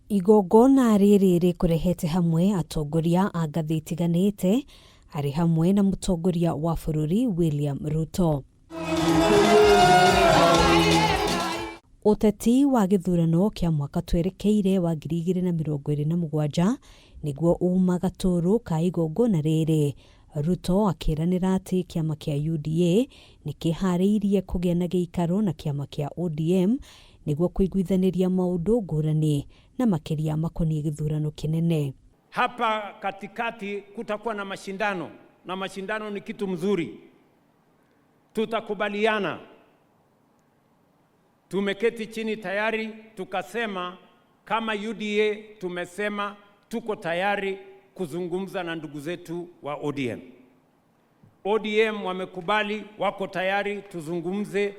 Igongona rĩrĩ rĩkũrehete hamwe atongoria a ngathĩ itiganĩte arĩ hamwe na mũtongoria wa bũrũri William Ruto. Ũteti wa gĩthurano kĩa mwaka twerekeire wa 2027 nĩguo uma gatũrũ ka igongona rĩrĩ. Ruto akĩranĩra atĩ kĩama kĩa UDA nĩ kĩharĩirie kũgĩa na gĩikaro na kĩama kĩa ODM nĩguo kũiguithanĩria maũndũ ngũrani na makĩria makoniĩ gĩthurano kĩnene. Hapa katikati kutakuwa na mashindano, na mashindano ni kitu mzuri. Tutakubaliana. Tumeketi chini tayari tukasema kama UDA tumesema tuko tayari kuzungumza na ndugu zetu wa ODM. ODM wamekubali, wako tayari tuzungumze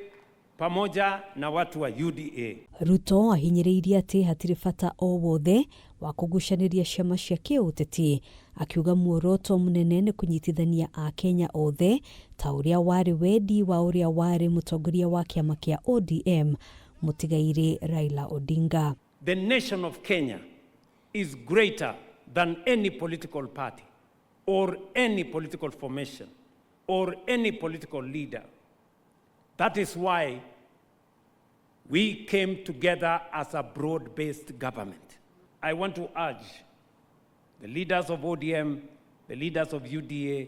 pamoja na watu wa UDA. Ruto ahinyĩrĩirie atĩ hatirĩ bata o wothe wa kũgucanĩria ciama cia kĩũteti, akiuga muoroto mũnene nĩ kũnyitithania Akenya othe ta ũrĩa warĩ wendi wa ũrĩa warĩ mũtongoria wa kĩama kĩa ODM mũtigairĩ Raila Odinga. The nation of Kenya is greater than any political party or any political formation or any political leader. That is why we came together as a broad-based government. I want to urge the leaders of ODM, the leaders of UDA,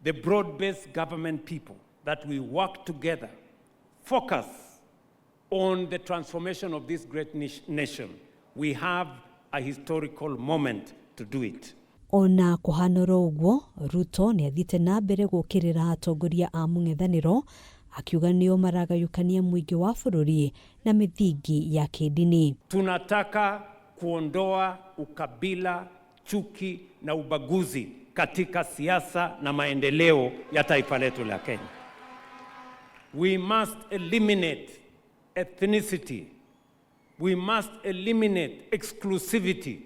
the broad-based government people, that we work together, focus on the transformation of this great nation. We have a historical moment to do it. Ona kũhana oro ũguo, Ruto nĩ athiĩte na mbere gũkĩrĩra atongoria a mũng'ethanĩro akiuga nĩo maragayũkania mũingĩ wa bũrũri na mĩthingi ya kĩndini. Tunataka kuondoa ukabila, chuki na ubaguzi katika siasa na maendeleo ya taifa letu la Kenya. We must eliminate ethnicity. We must eliminate exclusivity.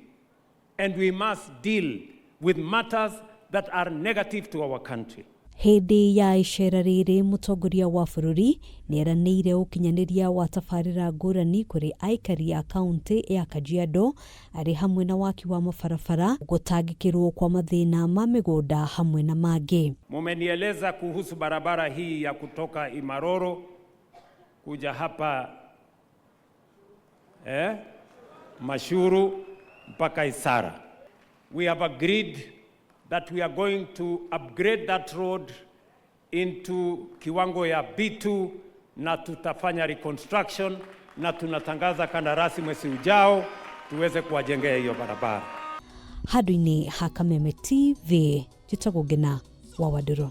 And we must deal with matters that are negative to our country. Hĩndĩ ya icera rĩrĩ, mũtongoria wa bũrũri nĩ eranĩire ũkinyanĩria wa tabarĩra ngũrani kũrĩ aikari a kaunti ya Kajiado, arĩ hamwe na waki wa mabarabara, gũtangĩkĩrwo kwa mathĩna ma mĩgũnda hamwe na mangĩ. Mumenieleza kuhusu barabara hii ya kutoka Imaroro kuja hapa Mashuru mpaka Isara. We have agreed that we are going to upgrade that road into kiwango ya B2 na tutafanya reconstruction na tunatangaza kandarasi mwezi ujao tuweze kuwajengea hiyo barabara. Handũ-inĩ ha Kameme TV, njĩtagwo Ngina wa Wandũrũ.